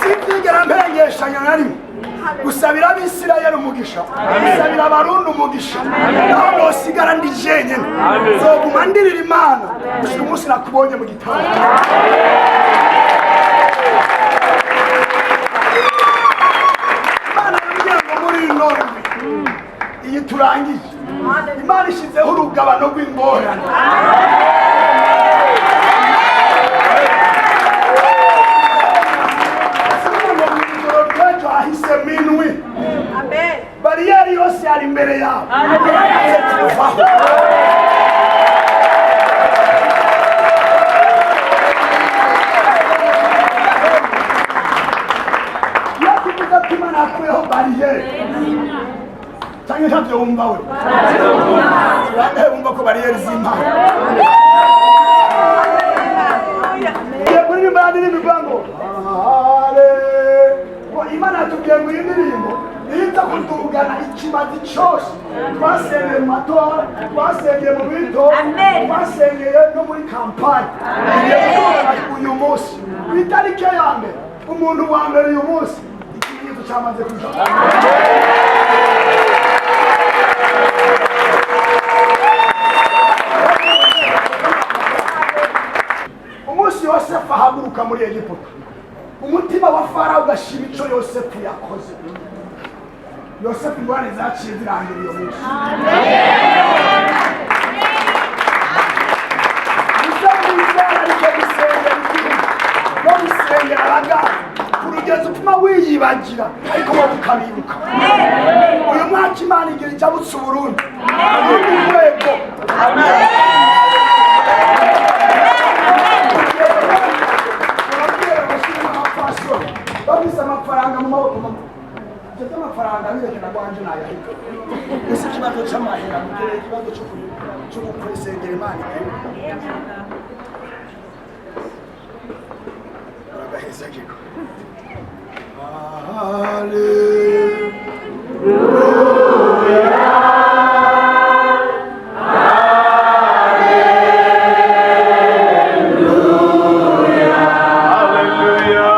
Sinzigera mpengeshanya na rimwe gusabira Abisirayeli umugisha, gusabira Abarundi umugisha. Naho nosigara ndi jenyine, nzoguma ndirira Imana gushika umunsi nakubonye mu gitanda. Imana yambwiye ngo muri ino ndwi iyi turangije, Imana ishyizeho urugabano rw'ingorane. Ngo mu ijoro ry'ejo hahise minwi, bariyeri yose yari imbere yawe yaramaze kuvaho. Iyo tuvuze ko Imana yakuyeho bariyeri, cyangwa ntabyo wumva we? Bangahe bumva ko bariyeri z'Imana? Ngiye kuririmba ya ndirimbo ivuga ngo ngo Imana yatubwiye ngo iyi ndirimbo niza kutugana ikimazi cyose twasengeye mu matora, twasengeye mu bitora, twasengeye no muri kampani. Igiye kutugana uyu munsi ku itariki ya mbere, umuntu wa mbere uyu munsi ikimenyetso cyamaze kuja. Umunsi Yosefu ahaguruka muri Egiputa, umutima wa Farawo ugashima ico Yosefu yakoze. Yosefu ingorane zaciye zirangira iyo munsi. Muze mwizere, ariko gusengera igihugu no gusengera abagabo ku rugezi upfuma wiyibagira, ariko wowe ukabibuka. Uyu mwaka Imana igira ijabutse Uburundi urundi rwego. Ababwira abashinzwe amapasoro bafise amafaranga mu maboko, mama, ibyo by'amafaranga birekera rwanje nayahiga gusa. Ikibazo c'amahera mugereye, ikibazo cyo gusengera Imana igihugu uragaheza kiko. Hallelujah. Hallelujah.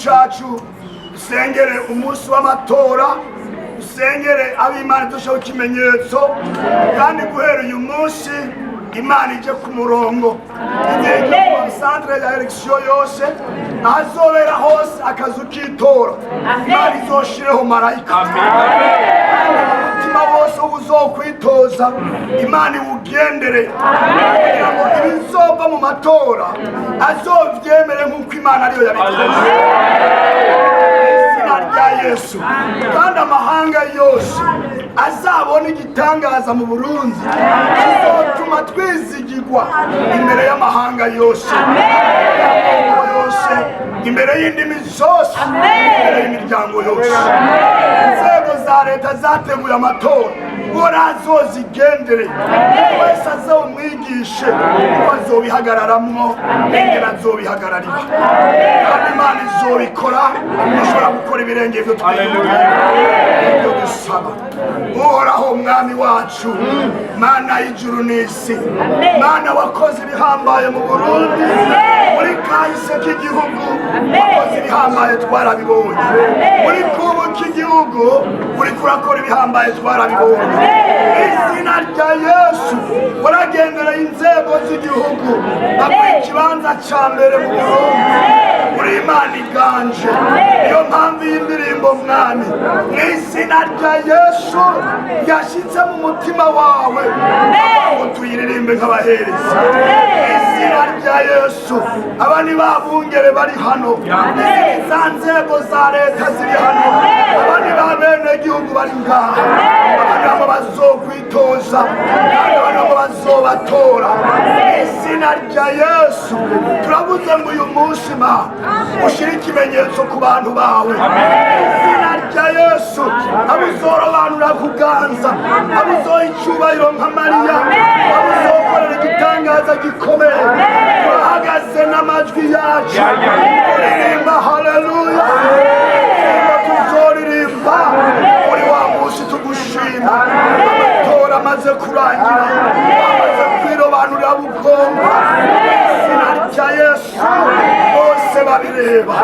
Cyacu, dusengere umunsi w'amatora, dusengere ab'Imana dusheho ikimenyetso. Kandi guhera uyu munsi Imana ije ku murongo, igihe cyo kuba centre ya élection yose, ahazobera hose akazu k'itora, Imana izoshireho marayika. Kandi mu mutima wose uzokwitoza, Imana iwugendere kugira ngo ibizova mu matora azovyemere nk'uko Imana ariyo yabikoze, izina rya Yesu. Kandi amahanga yose azabona igitangaza mu Burundi kizotuma twizigirwa imbere y'amahanga yose, y'amoko yose, imbere y'indimi zose, imbere y'imiryango yose. Inzego za leta zateguye amatora uhora azozigendere, wese azomwigishe uko azobihagararamwo, ingene azobihagararira. Kandi Imana izobikora, ishobora gukora ibirenge ibyo twiyumvira, ibyo dusaba. Uhoraho Mwami wacu, Mana y'ijuru n'isi, Mana wakoze ibihambaye mu Burundi muri kahise k'igihugu, wakoze ibihambaye twarabibonye. Muri kubu k'igihugu uriko urakora ibihambaye, twarabibonye. Izina rya Yesu, waragendereye inzego z'igihugu, baguha ikibanza ca mbere mu Burundi. Uri Imana iganje. Niyo mpamvu iyi ndirimbo, Mwami, mu izina rya Yesu, yashyitse mu mutima wawe ngo tuyiririmbe nk'abaherezi. Mu izina rya Yesu, aba ni ba bungere bari hano, izi ni za nzego za leta ziri hano, aba ni ba bene gihugu bari ngaha, aba ni abo bazokwitoza kandi aba ni abo bazobatora. Mu izina rya Yesu, turavuze ngo uyu munsi ma ushyire ikimenyetso ku bantu bawe. Mu izina rya Yesu, abo uzorobanura kuganza, abo uzoha icyubahiro nka Mariya, abo uzokorera igitangaza gikomeye, turahagaze n'amajwi yacu turirimba haleluya. Indirimbo tuzoririmba kuri wa munsi tugushima, amatora amaze kurangira, bamaze kwirobanurira bugomba, izina rya Yesu, bose babireba.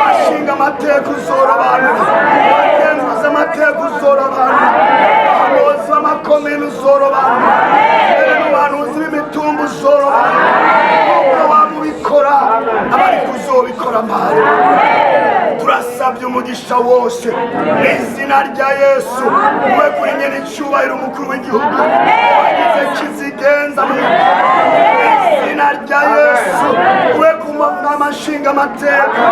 Bashinga amateka uzorobanura, bagenzuza amateka uzorobanura, abahanuzi b'amakomini uzorobanura, mbere n'ubuhanuzi b'imitumba uzorobanura. Nk'uko wamubikora, abari kuzobikora mpari. Turasabye umugisha wose mu izina rya Yesu ube kuri nyene icyubahiro umukuru w'igihugu wagize kizigenza mu izina rya Yesu, ube ku nama nshinga amateka,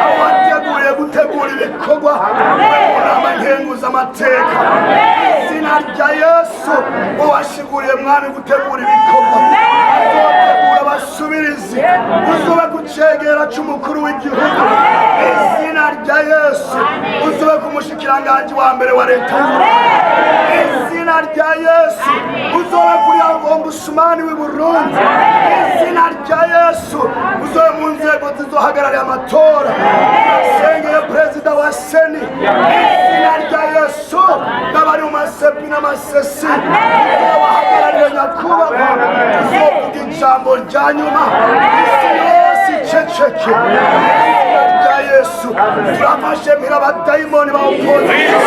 abo wateguye gutegura ibikorwa, ube mu nama nkenguza amateka. Izina rya Yesu, uwashiguriye Mwami gutegura ibikorwa, azotegura abasubirizi, uzobe ku cegera c'umukuru w'igihugu. Izina rya Yesu, uzobe ku mushikiranganji wa mbere wa leta y'u, izina rya Yesu, uzobe kuri ombudsman w'i Burundi. Izina rya Yesu, uzobe mu nzego zizohagarariye amatora. Turasengeye perezida wa CENI, izina rya Yesu, n'abari mu ma CEPI n'ama CECI, uzobahagararire nyakubahwa, uzovuga ijambo rya nyuma, isi yose iceceke. Izina rya Yesu, turafashe mpira abadayimoni ba opposition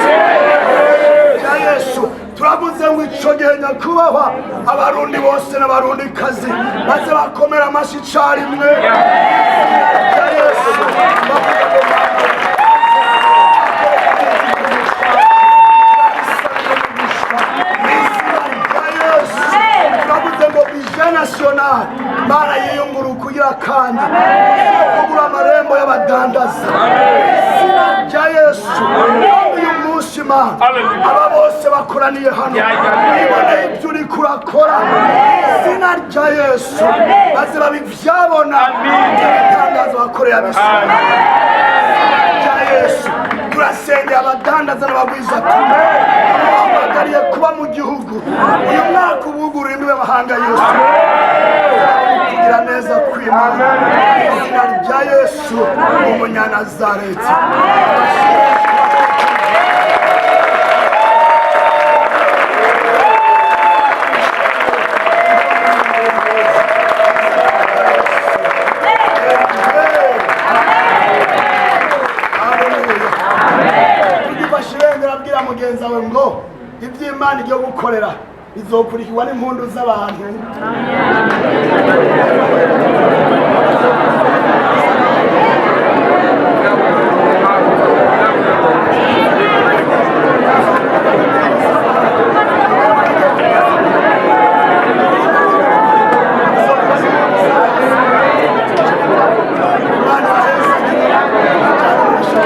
rya Yesu. Turavuze ngo ico gihe nyakubahwa, Abarundi bose n'Abarundi kazi baze bakomera amashyi icarimwe. Izina rya Yesu, bavuga ngo Mana, izina rya Yesu, turavuze ngo budget national Mana yiyungura kugira kandi kugura amarembo y'abadandaza. Izina rya Yesu, kandi uyu munsi Mana, aba bose bakoraniye hano biboneye ibyo uriko urakora. Izina rya Yesu, baze babivyabona ibyo bitangazo bakoreye abisirayeli. Rya Yesu, turasengera abadandaza n'abagwizatunga abahamagariye kuba mu gihugu uyu mwaka ubugurura imbibe amahanga yose kugira neza kw'Imana. Izina rya Yesu umunyanazareti. Hindukira, abwira mugenzi wawe ngo iby'Imana igiye gukorera bizokurikirwa n'impundu z'abantu. Imana ihezagire cyane umugisha.